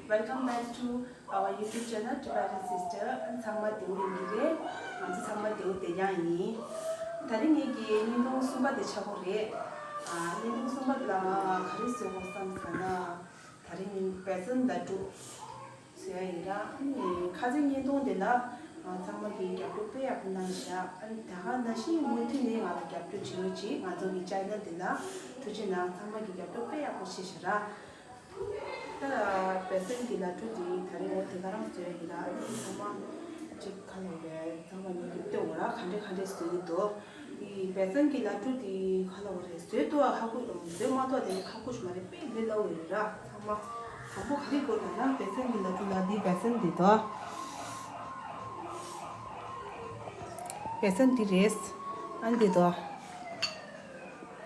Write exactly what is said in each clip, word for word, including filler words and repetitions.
Welcome back to our YouTube channel, Tibetan Sister. ཨ་ཚང་མ་བདེ་པོ་ཡིན་གྱི་རེད། ང་ཚོ་ཚང་མ་བདེ་པོ་བསྡད་རྐྱང་ཡིན། ད་རིང་ངེད་ཀྱི་བརྙན་ཐུང་གསུམ་པ་དེ་ཆགས་ཀྱི་རེད། ཨ་བརྙན་ཐུང་གསུམ་པ་དེ་ལ་ང་ག་རེ་བཟོས་ཡོད་བསམ་ཟེར་ན། ད་རིང་བལ་བཙན་ལ་དཀྲུག་བཟོས་ཡ་ཡིན་ར། ཨ་ནི་ཁ་སང་བརྙན་ཐུང་དེ་ལ་ཨ་ཚང་མ་གིས་རྒྱབ་སྐྱོར་དཔེ་ཡག་པོ་གནང་ཤག་ཨ་ནི་ད་ག་ནང་བཞིན་མུ་མཐུད་ནས་ང་ལ་རྒྱབ་སྐྱོར་བྱེད་རོགས་གྱིས། ང་ཚོ་གི་ཆེ་ནལ་དེ་ལ་ཐུགས་རྗེ་གནང་། ཚང་མ་གིས་རྒྱབ་སྐྱོར་དཔེ་ཡག་པོ་བྱས་ཤག་ར། ད་བལ་བཙན་གྱི་ལ་དཀྲུག་དེ་ད་རིང་འོ་དེ་ག་རང་བཟོས་ཡིན་ལ། ཨ་ནི་ཚང་མ་ཅིག་ག་ལབ་རེད། ཚང་མ་ཉིད་ཀྱིས་ལྟོས་འོ་ར། ག་འདྲས་ག་འདྲས་བཟོས་ཀྱི་འདུག་དེ་བལ་བཙན་གྱི་ལ་དཀྲུག་དེ་ག་ལབ་རེད། བཟོས་ཏོ་ཧ་གོ་བཟོས་མ་ཏོ་དེ་ནི་ཧ་གོ་ཞུ་མ་རེད། དཔེ་ལས་སླ་བོ་རེད་ར། ཚང་མ་དང་པོ་ག་རེ་དགོས་ལབ་ན་བལ་བཙན་གྱི་ལ་དཀྲུག་ལ་དེ་བལ་བཙན་དེ་དོ། བལ་བཙན་དེ་རེད། ཨ་ནི་དེ་དོ།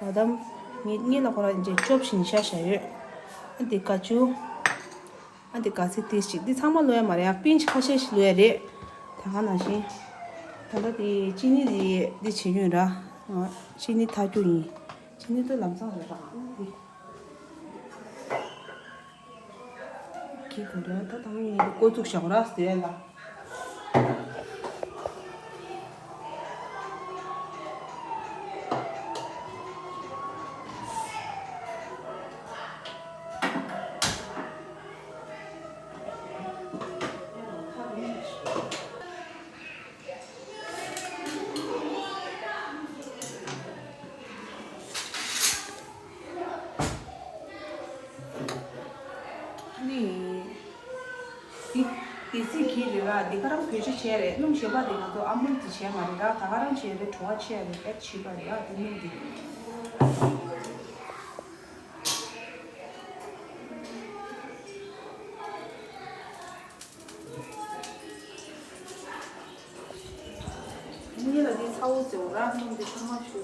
ཨ་དམ། ངེད་ངེད་ལ་ཁོ་ར་འཇེ་ཅོབ་བཞིན་ཤ་ཤ་ཡོད། ཨ་འདི་ཀ་ཅུ། ཨ་འདི་ག་ཚི་ཏིས་ཅིག་འདི་ཚང་མ་ལོ་ཡ་མ་རེད་ཡ། པིན་ཆི་ཁ་ཤས་ཤིག་ལོ་ཡ་རེད། ད་ག་ནང་བཞིན། ད་ལྟ་དེ་ཅི་ནི་དེ་འདི་བྱེད་རྒྱུ་ཡིན་ར། ཨ་ཅི་ནི་ཐག་རྒྱུ་ཡིན། ཅི་ནི་དེ་ལམ་སང་རེད་ར། ཨ་འདི། གི་གོ་ར་ད་དང་ཡིན་འདི་ཀོ་ཚུགས་བཞག་ར་ཟེར་ལ། ནི། འདི་འདི་ཚིག་གི་རེད་ར། འདི་ག་རང་བེད་སྤྱོད་བྱས་རེད། སྣུམ་ཞེ་པ་འདི་ང་ཚོ་ཨ་མུལ་འདི་བྱས་མ་རེད་ར། ད་ག་རང་བྱས་རེད། བྲོ་བ་ཆེ་རེད། ཨེ་ཆི་པ་རེད་ར། འདི་སྣུམ་འདི། ངེད་ལ་འདི་ཚ་བོ་ཟེར་བ་ར། སྣུམ་འདི་ཚང་མ་ཞུ།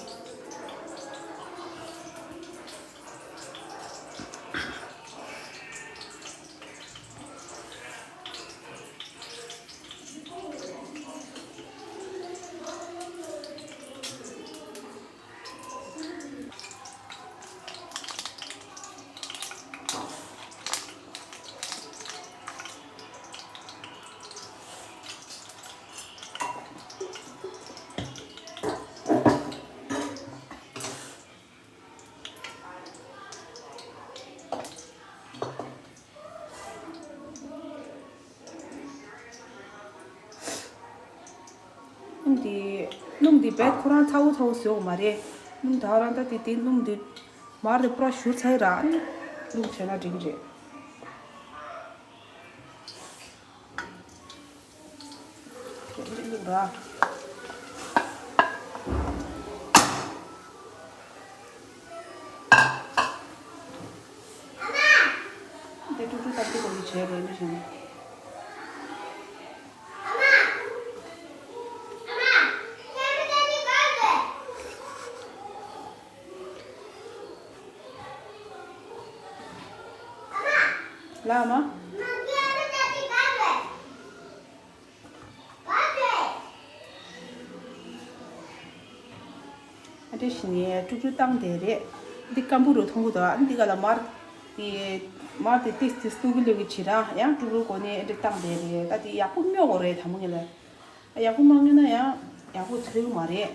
སྣུམ་འདི་སྣུམ་འདི་རྦད་ཁོ་རང་ཚ་བོ་ཚ་བོ་བཟོས་ཡོད་མ་རེད། སྣུམ་ད་རང་ད་དེ་དེ་སྣུམ་འདི་མར་དེ་པུ་ར་བཞུར་ཚར་ར། ཨ་ནི་སྣུམ་བྱས་ན་འགྲིག་གི་རེད། དེ་འདི་བླུགས་ར། དེ་ཀྲུག་ཀྲུག་ཏག་ཏག་གོ་ལི་བྱས་རེད་འདི་བཞིན། ལགས་མ། ཨ་འདྲ་བྱས་ནས་ཀྲུག་ཀྲུག་བཏང་བསྡད་རེད། འདི་སྐམ་པོ་རུ་མཐོང་གི་འདུག་ཨ་འདི་ག་ལ་མར། དེ་མར་དེ་ཏིས་ཏིས་བླུག་གི་བླུག་གི་བྱེད་ར། ཡང་ཀྲུག་ཀྲུག་གོ་ནས་ཨ་འདྲ་བཏང་བསྡད་རེད། ད་དེ་ཡག་པོ་སྨྱོ་དགོས་རེད། དང་པོ་ཉིད་ལ་ཡག་པོ་མ་སྨྱོ་ན་ཡང་ཡག་པོ་ཚོས་ཀྱི་མ་རེད།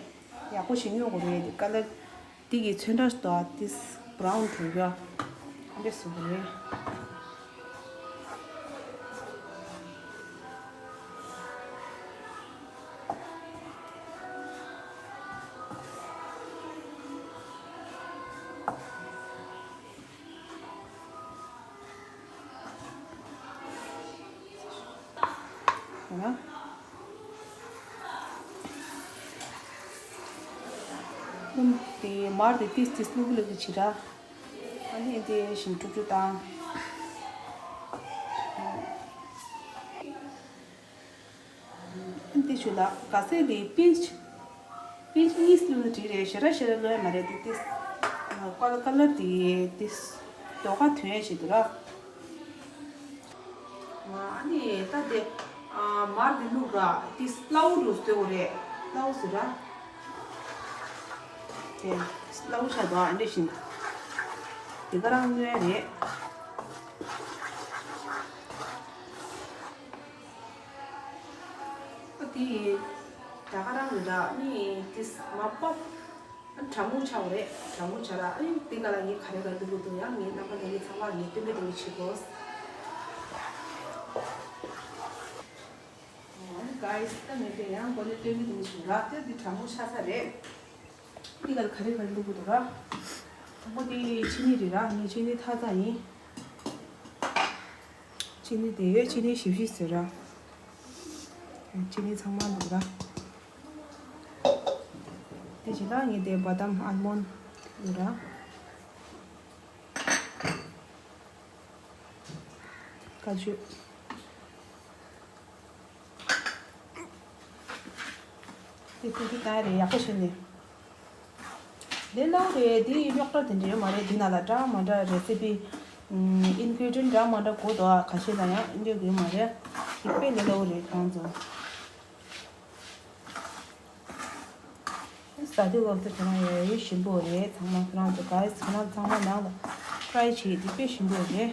ཡག་པོ་ཞིག་སྨྱོ་དགོས་རེད། དེ་ག་ལ། འདི་གི་ཚོན་ཁྲ་དང་ཏིས་བྷ་རའུན་བྲོ་རྒྱུ། ཨ་འདྲ་བཟོ་གི་རེད། ཡང་། སྣུམ་དེ་མར་དེ་ཏིས་ཏིས་བླུག་བླུག་གི་བྱེད་ར། ཨ་ནི་དེ་བཞིན་ཀྲུག་ཀྲུག་བཏང་། ཨ་ནི་དེ་ཆུ་ལ་ག་ཟེ་དེ་པིན་ཆི། པིན་ཆི་གཉིས་བླུགས་ན་འགྲིག་རེད། ཞེ་དྲག་ཞེ་དྲག་བླུགས་ཡ་མ་རེད། དེ་ཏིས་ཀ་ལ་ཀ་ལར་དེ་ཏིས་རྡོག་ཁ་ཐོན་ཡ་ཞིག་འདུག་ར། ཨ་ནི་ད་དེ་མར་དེ་བླུགས་ར། ཏིས་སླ་བོ་རུ་བཟོས་དགོས་རེད། སླ་བོ་བཟོས་ར། དེ་སླ་བོ་ཆགས་འདུག་ཨ་འདྲ་བཞིན། དེ་ག་རང་སྣོན་རེད། ད་ག་རང་རེད་ད། ནི་དེ་མ་པ་ཨ་གྲང་མོ་ཆགས་པ་རེད། གྲང་མོ་ཆགས་ར། ཨ་ནི་དེ་ག་ལ་ངས་ག་རེ་ག་རེ་འདུག་གི་འདུག་ཡང་ངས་རྣམ་པ་ལྷན་རྒྱས་ཚང་མར་ངས་སྟོན་པའི་སྟོན་པའི་བྱེད་དགོས། ཨ་ནི་གཱི་སི་ད་ངས་དེ་ཡང་སྒོ་ནས་སྟོན་གི་འདུག་ཞུ་ར། དེ་འདི་གྲང་མོ་ཆགས་ས་རེད། འདི་ག་ལ་ག་རེ་ག་རེ་འདུག་གི་འདུག་ར། དང་པོ་དེ་ཅི་ནི་རེད་ར། ངས་ཅི་ནི་ཐ་ཚ་ཡིན། ཅི་ནི་དེ་ཡོད། ཅི་ནི་ཞིབ་ཞིབ་ཟེར་ར། ཅི་ནི་ཚང་མ་འདུག་ར། དེ་རྗེས་ལ་ངས་དེ་བ་དམ་ཨལ་མོན་འདུག་ར། ཀ་ཅུ། དེ་དེ་དེ་ད་རེད། ཡག་པོ་བྱས་ནས། ལས་སླ་པོ་རེད། དེ་རྙོག་དྲ་དེ་འདྲ་ཡོད་མ་རེད། དེ་ནང་ལ་འདྲ་མ་འདྲ་རེ་སི་པི། ཨིན་གི་རི་ཌི་ཡན་འདྲ་མ་འདྲ་དགོས་འདུག་ཁ་ཤས་ལ་ཡང་འདྲ་ཡོད་མ་རེད། དེ་དཔེ་ལས་སླ་པོ་རེད་ཁོང་ཚོ། ཟ་དུས་སྐབས་སུ་ཁྱེད་རང་ཡོད་ཡོད་ཞིམ་པོ་རེད། ཚང་མ་ཁྱེད་རང་ཚོ་གཱི་སི་ཁྱེད་རང་ཚང་མ་ནང་ལ་ཊི་རའི་བྱེད། དེ་དཔེ་ཞིམ་པོ་རེད།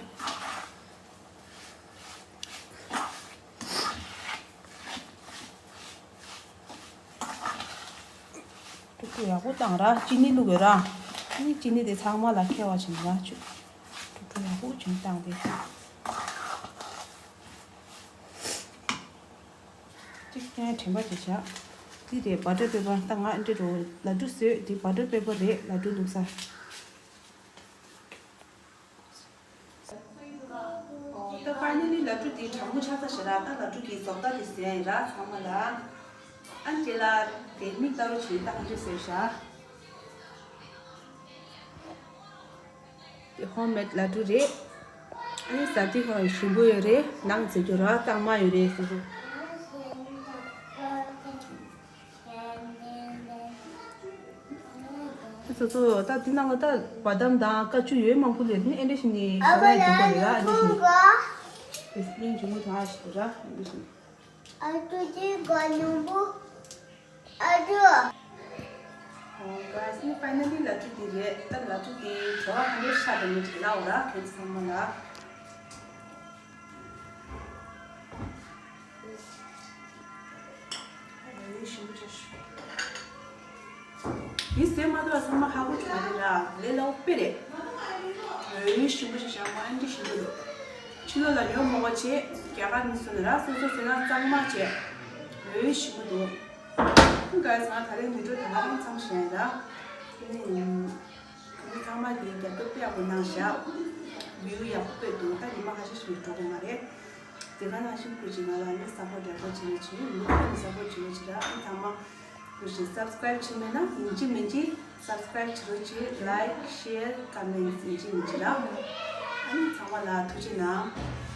ཀྲུག་ཀྲུག་ཡག་པོ་བཏང་ར། ཅི་ནི་བླུགས་ཡོད་ར། ཨ་ནི་ཅི་ནི་དེ་ཚང་མ་ལ་ཁྱེར་བ་བྱིན་ར། ཅུ། ཀྲུག་ཀྲུག་ཡག་པོ་བྱིན་བཏང་དེ། ཅིག་ཀྱང་དྲན་པ་བྱེད་བྱ། འདི་རེད། བ་ཊར་པེ་པར། ད་ང་འདི་རུ་ལ་ཌུ་བཟོས། འདི་བ་ཊར་པེ་པར་རེད། ལ་ཌུ་བླུགས་ས། ད་ཕའི་ནལ་ལི་ལ་ཌུ་དེ་གྲང་མོ་ཆགས་ས་ཞེ་དྲག་ད་ལ་ཌུ་གི་བཟོ་ལྟ་དེ་ཟེར་ཡ་ཡིན་ར་ཚང་མ་ལ། ཨ་ནི་དེ་ལ་དེ་མིག་ལྟ་རུ་བྱེད་སྟངས་དེ་ཟེར་བྱ། དེ་ཧོམ་མེད་ལ་ཌུ་རེད། ཨ་ནི་ཟ་དུས་ཧོ་ཞིམ་པོ་ཡོད་རེད། ནང་ཟེར་རྒྱུ་ར་གཙང་མ་ཡོད་རེད་ཟེར་རྒྱུ། སོ་སོ་ད་འདི་ནང་ལ་ད་བ་དམ་དང་ཀ་ཅུ་ཡོད་མང་པོ་ལས་ནི་ཨེ་འདྲ་ཞིག་ནི་ཤ་ལ་ཡ་འདུག་པ་རེད་ར། ཨེ་འདྲ་ཞིག་ནི་དེ་སྙིང་རྗེ་མོ་དང་ཨ་ཞིག་ར། ཨེ་འདྲ་ཞིག་ནི། ཨ་ཅོ་ཅི་ག་ནུ་བུ། ཨ་ཅོ། Oh, guys, ནི་ཕའི་ནལ་ལི་ལ་ཌུ་དེ་རེད། ད་ལ་ཌུ་དེ་བྲོ་བ་ག་འདྲ་ཤ་དང་ནི་དྲི་ལ་འོ་ར། ཁྱེད་ཚོ་ཚང་མ་ལ། འོད་ཞིམ་པོ་ཆེ་ཞུ། མི་ཟས་མ་ཐུབ་པ་ཚང་མ་ཧ་གོ་ཆོག་པ་དེ་ར། ལས་སླ་པོ་དཔེ་རེད། འོད་ཞིམ་པོ་ཆེ་ཞག་མ་ཨན་ཏི་ཞིམ་པོ་འདུག་ཕྱི་ལོགས་ལ་ཉོ་མོ་བ་བྱས། རྒྱ་གར་མི་སུ་ནི་ར་སོ་སོ་ཟས་ན་གཙང་མ་བྱས། འོད་ཞིམ་པོ་འདུག་ཀུན་དགའ་ཚང་ད་རེས་ཉིན་གྲོ་ད་ཧ་ལམ་མཚམས་བཞག་ཡིན་ར། དེ་ནས་ཡིན། ཚང་མ་གིས་རྒྱབ་སྐྱོར་དཔེ་ཡག་པོ་གནང་བཞག་བིའུ་ཡག་པོ་དཔེ་འདུག་ད་ཉི་མ་ཁ་ཤས་ཤིག་འགྲོ་གི་མ་རེད། དེ་ག་ནང་བཞིན་སྐུ་མཁྱེན་ང་ལ་འདི་སབ་པོར་ཊི་ཡག་པོ་བྱེད་རོགས་བྱེད། མུ་མཐུད་ནས་སབ་པོར་ཊི་བྱེད་རོགས་བྱེད་ར། ཨ་ནི་ཚང་མ་སྐུ་མཁྱེན་སབ་སི་ཀ་རའིབ་བྱེད་མེད་ན་ཡིན་གཅིག་མིན་གཅིག་སབ་སི་ཀ་རའིབ་བྱེད་རོགས་བྱེད། ལའིཀ་ཤེར་ཀོ་མེན་ཊི་ཡིན་གཅིག་མིན་གཅིག་ར། ཨ་ནི་ཚང་མ་ལ་ཐུགས་རྗེ་གནང་།